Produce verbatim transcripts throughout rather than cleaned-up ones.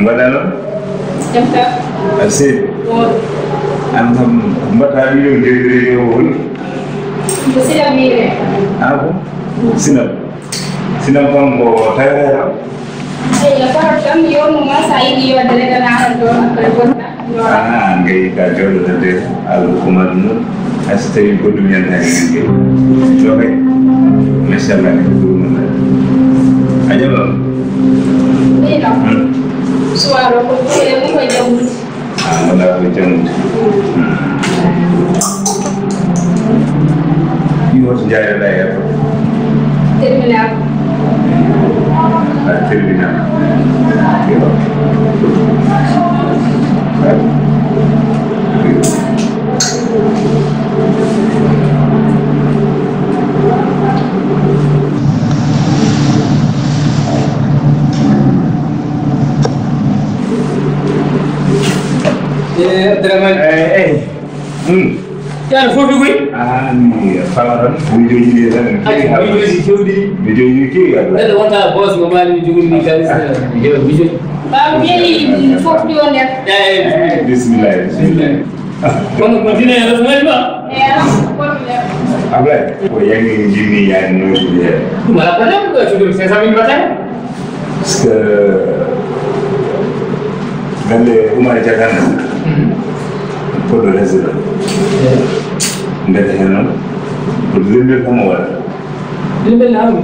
Mbaɗɗa noon? Jam tan. Aɗa selli? Wooɗi. Aan kam, mbaɗɗa ɗiɗo ndewi radio o woni? Ko Sinam wiyetee. Ah, bon? Sinam. Sinam kam ko taweteeɗo? Eyi, no parot kam, yewnu ma, so a yiɗi yodde tan, a arat ɗo, après bonta. Ah, ngey ka jooɗoɗen de, Allah ko maɗum noon. Hay so tawii goɗɗum yantaani heen kay. Ɗo kay, machallah, kay ko ɗum noon. A jaɓaama? Min o? Hmm. Suwaa ɗo ko ɗum e mum ko janngude. Ah, mbaɗa ko janngude. Hmm. Ɗi hoto njaareɗaa e airport? Terminal. Ah, terminal. Yo. Eh, Abdourahmane. Eh, eh. Hmm. Yaani fofi koy? Ah, mi fala tan. Miijooji ɗi tan. Ay, miijooji kewɗi. Miijooji ɗi kewi, Allah. Neɗɗo wonta boss mo mbaali mi jogori mi kalis. Ah. Yo, miijooji. Ɓaawo mi yehi fof ɗi o nder. Eh, eh, bismillah, bismillah. Kono ko dine resnooji ma? Eh, alaa problème. Ablaye, ko yangi jimmi yaani no ɗum heen. Ɗum alaa problème, ko cuuɗi cinq cent mille mbaɗata. Parce que gannde Oumar Diakane, mhm, koɗo résident. Eh. Mbete heen noon, ko lembel kam o waɗa. Lembel laamu?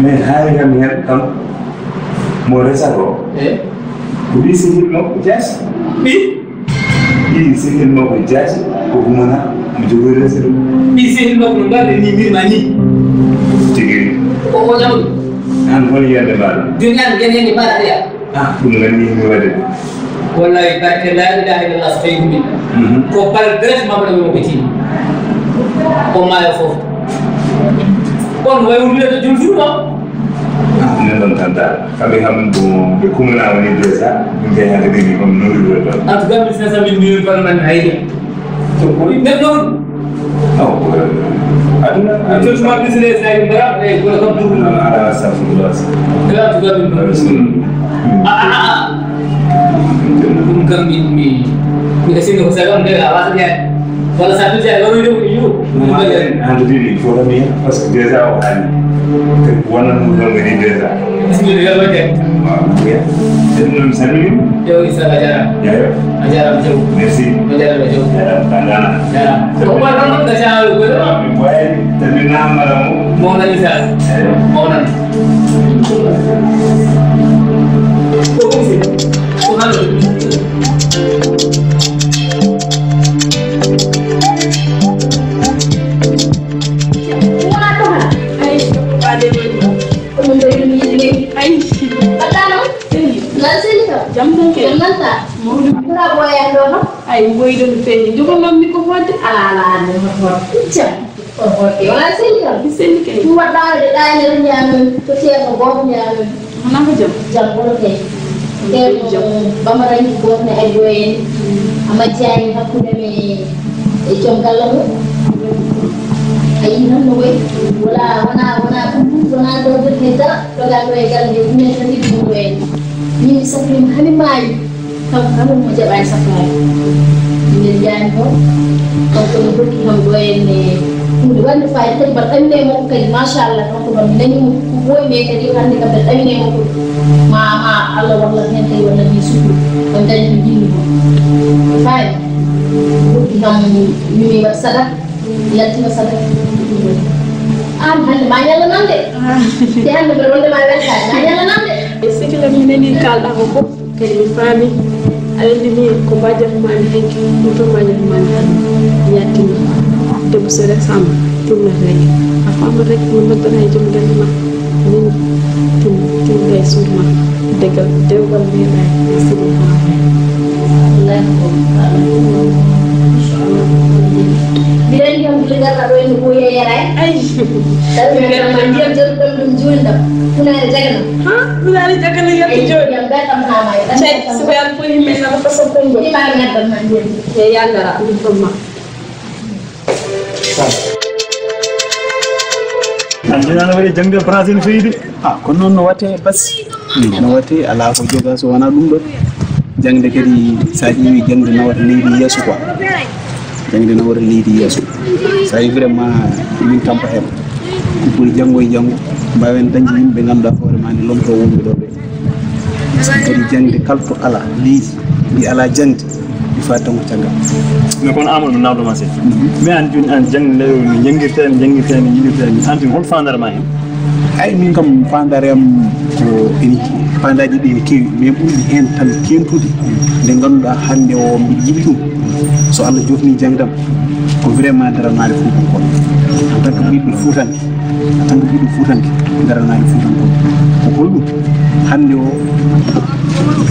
Mais haali kam heen kam, mo resa ko. Eh. Ko ɓii sehil makko Jaasi. Ɓii? Ɓii sehil makko Jaasi, ko humana, mo jogori resa ɗum. Ɓii sehil makko no mbaɗde ni, mbirma ni. Tigi. Ko o ƴamɗo. Aan hol yiyannde mbaɗa? Jooni aan, yiyannde mbaɗa ɗiya. Ah, ɗum nganndi mi waɗde. Wallahi, barke la ilaha illallah, so tawi ɗum. Mhm. Ko bal direct ma mbaɗa mo ɓetini. O maayo fof. On way wondude to jom juuɗo. Ah, nen ɗon tan dal. Kamɓe kam, bon, ɓe kumana woni déjà. Min kay hande ɓe ni comme noddude ɗon. En tout cas, mille cinq cent mille millions par man hayde. To ko neɗɗo. Oh, aduna, mi tottuma bisire sa en mbara, e goɗɗo kam ɗum. Ah, astagfirullah. Kala to gamin ɗum. Ah, ah, ah. Ɗum kam min mi, mi asino ko sagam de a wasa yaade. Walla sa tuti a yoroyde ko yiwu. Hande dini, il faut que mi, parce que déjà o haali. Kadi ko wonan ɗum ɗon woni déjà. Bismillah, yo waɗde. Waaw, ok. Ɗum noon salmini. Yo, Issa, a jaaraama. Jaaraama. A jaaraama, Jaw. Merci. A jaaraama, Jaw. Jaaraama, Tangana. Jaaraama. Ko ɓay ɗon ɗon gasa, ko ɗon. Mi ɓay, tawi naamara mo. Mawna Issa. Eyo. Mawna. Ko ɗum si. Ko hano. Wona ɗon. Ay, ko ɓaade woni. Ko ɗum ɗo yoni yiɗi leydi. Ay. Mbaɗɗa noon? Seli. Lan seli kam? Jam tan kay. Jam nan ta? Mawɗum. Kura boyan ɗo no? Ay, mboy ɗon feeñi. Jogo noon mi ko fodde? Ala, ala, ala, mi ko fodde. Jam. Ko fodde. Wona seli kam? Mi seli kay. Ɗum waɗɗa waɗde ɗa e nder ñaamen. Ko ceerno gooto ñaamen. Wona ko jam? Jam ɓolo kay. Nden jam. Bamaranji gooto ne ari ɗo en. A majjaani hakkunde me e joom galle mum. A yii noon no wayi. Wala, wona, wona ɗum, wona ɗo joɗde dara. Dogal ɗo e galle nde, ɗum en tan yiɗi ɗum ɗo en. Min mi safrima hani maayi. Kanko kam mo jaɓaani safraade. Min jaani ko, kanko no hokki kam ɗo en e huunde wonde fayida kadi mbaɗa ɗamine makko kadi, machallah, kanko kam mi nani mo ko ɓooyi, mais kadi hannde kam mbaɗa ɗamine makko. Ma, ma Allah wallat heen kadi walla mi sukru. On dañi ko njinmi ko. Fayida. Hokki kam mi waɗ sadaka. Yaltina sadaka. Aan hannde ma ñalla nan de. Ah. Te hannde mbeɗa wonde ma weltaade, ma ñalla nan de. E sikila mi nani kalɗa ko fof, kadi mi faami. A welni mi ko bajjat ma ni hanki, ɗum to bajjat ma ni hanki. Yaltina. Debbo so resama, timmat rek. A faama rek, no mbaɗɗon e joom galle ma. Min, tim, tim gay suudu ma. Deggal, dewgal mbiyeɗa e sidi ha. Wallahi ko ɗum. Inchallah. Mbiɗa anndi kam gila ngarɗa ɗo en no ɓooyi e yaraani. Ay. Tawi mi waɗanma ndiyam jarɗam ɗum juulɗam. Funaare jagana. Ha? Funaare jagana yalti jooni. Ndiyam belɗam ha maayi. Cey, so ko yalti fof yimɓe nana ko sokkongo. Ɗi ma ngaddan ma ndiyam. E yandara, ɗum ɗon ma. An joni ana waɗi jangde français no fewi de. Ah, kono noon no watte bas. No watte, alaa ko joga so wonaa ɗum ɗo. Jangde kadi, so a ƴeewi jangde nawata leydi yeeso quoi. Jangde nawata leydi yeeso. So a yi vraiment min tampa heen. Ko ɓuri janngo e janngo. Mbaawen dañde yimɓe ɓe ngannduɗaa hoore ma ne lomto wonɓe ɗo ɓe. Kadi jangde kala to alaa leydi, ndi alaa jangde, mi fawi tan ko caggal. Mais kono Amadou nawɗo ma seeɗa. Mais an joni an jangde nde no janngirtee, no janngirtee, no janngirtee, an tun hol faandaare ma heen? Ay, min kam faandaare am ko ene, faandaaji ɗi ene keewi, mais ɓurɗi heen tan teeŋtude nde ngannduɗaa hannde o mbiɗa yiɗi ɗum. So Allah jofni jangdam, ko vraiment daranaade Fuutankooɓe. En tant que ɓiɗɗo Fuutanke, en tant que ɓiɗɗo Fuutanke, daranaade Fuutankooɓe. Ko holɗum? Hannde o,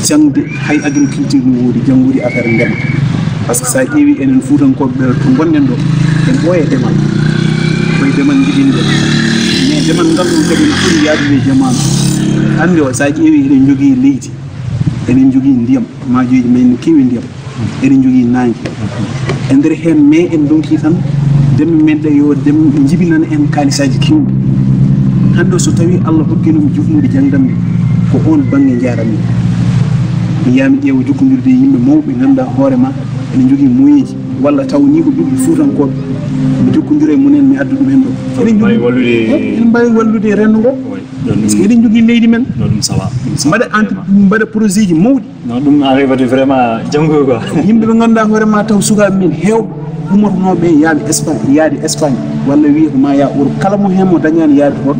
jangde hay agriculture no woodi, janngude affaire ndema. Par ce que so a ƴeewi enen Fuutankooɓe ɓe to ngonɗen ɗo, en ɓooye demal. Koye demal njiɗen ɗo. Mais demal ngal ɗum kadi no ɓuri yaadude e jamaanu. Hannde o, so a ƴeewi eɗen njogii leydi, eɗen njogii ndiyam, maajooji men no keewi ndiyam. Eɗen njogii naange. E nder heen, mais en ndonki tan, deme men ɗe yo dem jibinana en kaalisaaji keewɗi. Hannde o, so tawii Allah hokkiino mi jofnude jangdam nde, ko oon bannge njaarami. Mi yaha mi ƴeewa jokkondirde e yimɓe mawɓe, ngannduɗaa hoore ma, ene njogii moyeeji, walla taw nii ko ɓiɓɓe Fuutankooɓe, mi jokkondira e mumen, mi adda ɗum heen ɗo. Eɗen njogii, eɗen mbaawi wallude renndo ngo. Par ce que eɗen njogii leydi men. No, ɗum sawa. Ɗum sawa, mbaɗa entre-, vraiment, mbaɗa projet ji mawɗi. No, ɗum a rewata vraiment janngo quoi. Yimɓe ɓe ngannduɗaa hoore ma taw sukaaɓe men heewɓe ummotonooɓe yahde Espagne, yahde Espagne, walla wiya ko ma yah Europe. Kala mo heen mo dañaani yahde toon,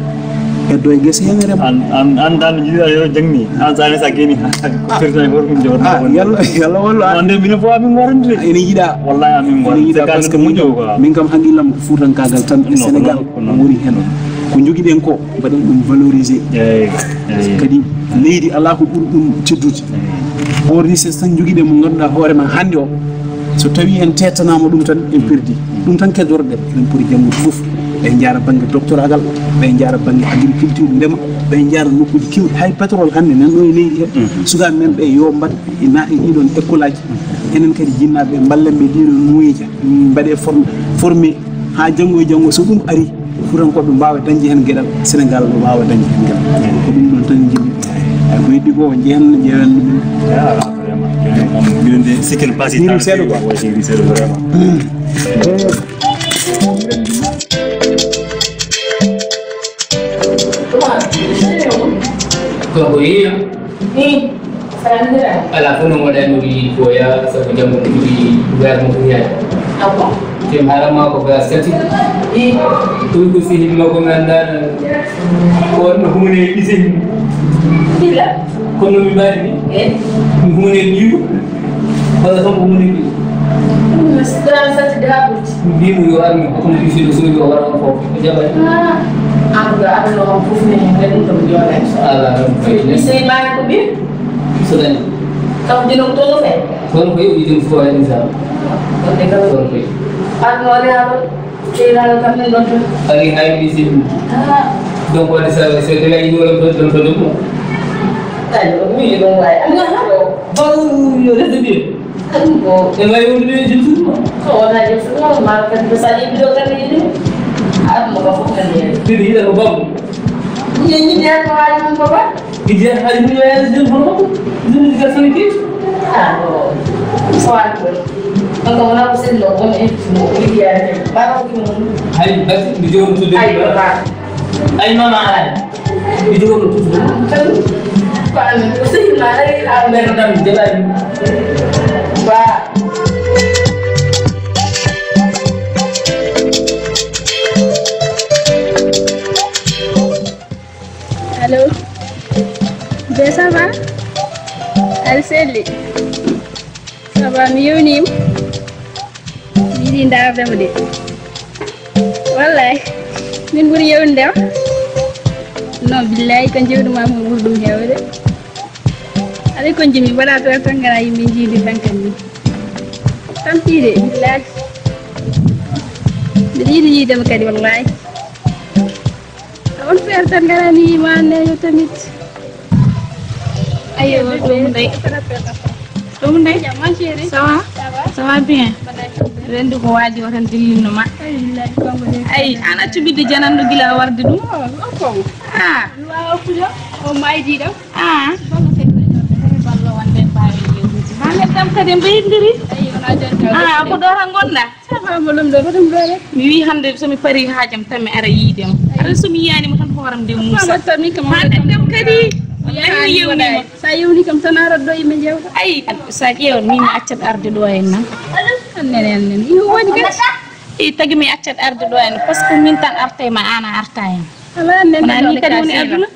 heddo e gese heen e rema. An, an, an dal jiɗa yo jangni. An sa ne sa geni. Ko président ko ɗum jawta. Ah, yalla, yalla wallu an. Wonde minen fof amin ngorande. Ene yiɗa. Wallahi amin ngorande. Ene yiɗa, parce que min kam, min kam hakkillam ko fuutankaagal tan e Sénégal woni heen. Ko njogiɗen ko, mbaɗen ɗum valoriser. Eeyi, eeyi. Kadi leydi alaa ko ɓuri ɗum teddude. Eeyi. On richesse tan njogiɗen mo ngannduɗaa hoore ma hannde o, so tawii en teettanaama ɗum tan, en perdi. Ɗum tan keddotoɗen, eɗen poti janngude fof. Ɓe njaara bannge doctoragal, ɓe njaara bannge agriculture, ndema, ɓe njaara nokkuuji keewɗi. Hay pétrole hannde nan ɗo e leydi he. Mhm. Sukaaɓe men ɓe yo mbaɗ e na-, e ɗiɗon école aji. Enen kadi jinnaaɓe mballen ɓe ɗiɗon moyeeji. Mbaɗe form-, formé haa janngo e janngo so ɗum ari. Fuutankooɓe mbaawa dañde heen geɗal, Sénégal no waawa dañde heen geɗal. Ko ɗum ɗoon tan njiɗmi. Ay, ko heddi ko, njehen, njewen ɗum. Ah, vraiment. Minen de, sikken paasi. Minen seeɗa quoi. Seeɗa vraiment. Ko ko yiya. Ala fof no waɗani ɗum yiɗi ko yaa, sabu janngo ɗum yiɗi gaz mo ko yaade. Ah bon? Te haala ma ko gaz tati. Ɗum ko sehil makko mi anndaano. Ko wonno huunde e ɓisel. Bila? Kono mi mbaɗi ni? Eh? Ɗum huunde e ɓiyu. Walla kam ko huunde e ɓiyu? Ɗum mi sitaani sattude haa ɓurti. Mbimi yo ar mi hokkumo ɗi seeɗa, so yo wara on fof. O jaɓani. Ah, an ko aɗa no on fof ne, ne ɗum ɗum jooɗa, inchallah. Ala ɗum fayi. Mi sey maani ko ɓiyu? So dañi. Kam dino ko tono fe? Tono fe, o yiɗi fof, inchallah. Ɗon de kam. Tono fe. Ar no ari haa ɗo. Keewal kam min ɗon toon. Ari hay mi sehil. Ah. Donc, waɗi sa, so tawi a yiɗi wala ɗon, ɗon to ɗum. Ayo, mi yiɗi ɗum waay. Am na haɗo. Baru yo resde. Ɗum ko. E may wondude e jom suudu ma? Ko wona jom suudu ma, ma kadi ko sa ƴeewi ɗo kadi yiɗi. Ar mo ka fof kadi. Ɗiɗi yiɗa ko babu. Ni ni de ko waɗi ɗum ko ba? Idiot, hari mi wayata jom hono makko. Ɗum ɗi gasani ki. Ah, non. Soit ko. Kanko wona ko sello, on e mo idiot. Ba ko ɗum. Hay basi mi jom to de. Ay, ba. Ay, mama, ay. Mi jom to de. Ko an ko sello ma ay a nder dam de ba. Ba. Allo. Be, ça va? Aɗa selli? Ça va, mi yewniima. Mi yiɗi ndaarde mo de. Wallay. Min ɓuri yewnude ma. Non, billahi, ko jewnu ma mo ɓuri ɗum heewde. Aɗa ko jimi mbaɗa to tan ngara yimɓe jiidi tan kan ni. Tampii de, billahi. Mbiɗa yiɗi yiide mo kadi, wallahi. On feere tan ngarani ma neejo tamit. Ayo, ɗum ndey. Ɗum ndey. Ça va? Ça va bien. Rendu ko waaji o tan dillinno ma. Ay, billahi, Kongo de. Ay, an accu ɓiɗɗo jananɗo gila a warde ɗum. Oh, oh, Kongo. Ah. Luwa o kujo, o maydi ɗo. Ah. Kongo seeɗa ɗo, tawi ballo wonde mbaawi yewtude. Ma neɗɗam kadi mbayndiri. Ay, wona jonta. Ah, ko ɗo tan ngonɗa? Saba mo ɗum ɗo, ko ɗum ɗo rek. Mi wi hande so mi pari haajam tan mi ara yiide ma. Ay. Ara so mi yiyani mo tan hooram nde Musa. Fama tan min kam. Ma neɗɗam kadi. Wallahi mi yewnima. Sa yewni kam tan arat ɗo yimɓe jewta. Ay, sa ƴeewan min mi accat arde ɗo en nan. Annene, annene. Iho woni kadi. I tagi mi accat arde ɗo en, parce que min tan arta e ma, an a arta e am. Ala annene. Wona ni kadi woni aduna.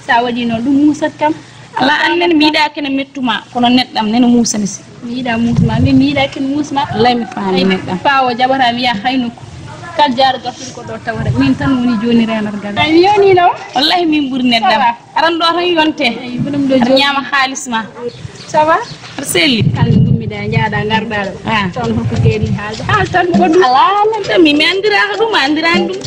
Sa waɗi noon, ɗum musat kam. Ala annen mi yiɗa kene mettuma, kono neɗɗam nene musani si. Mi yiɗa musma, min mi yiɗa ken musma. Lay mi faami neɗɗam. Pawo jaɓata mi yaha hay nokku. Kal jaaro gartuɗo ko ɗo tawata. Min tan woni joni renargal. Ay, mi yoni no. Wallahi min ɓuri neɗɗam. Aran ɗo tan yonte. Ay, bonum ɗo joni. Ñaama haalis ma. Ça va? Aɗa selli? Hannde ngummiɗaa, njaaɗaa, ngarɗaa ɗo. Ah. Toon hokku keeri haalde. Haal tan ko ɗum. Alaa, neɗɗo mi, mi anndiraaka ɗum, a anndiraani ɗum.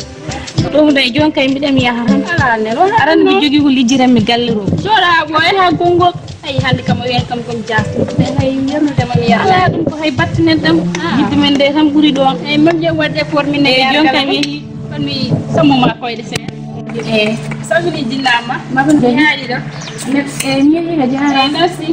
Ɗum de, jooni kay mbiɗa mi yaha tan. Alaa, ne, ɗo aran mi jogii ko lijjiran mi galle ɗo. Jooɗaa ko e haa konngol. Ay, hannde kam o wiyan kam ko mi jaafo. Ay, hay yernude ma mi yaha. Alaa, ɗum ko hay batte neɗɗam. Ah. Yidde men de tan ɓuri ɗoon. Ay, mam jom waɗde effort min ne. Eyi, jooni kay mi yehii. Kon mi sammo ma koyɗe seeɗa. Eyi. Samini jinnaama. Mabon de. Mi haaɗi ɗo. Merci. Eyi, mi yehii a jaaraama. Eyi, merci.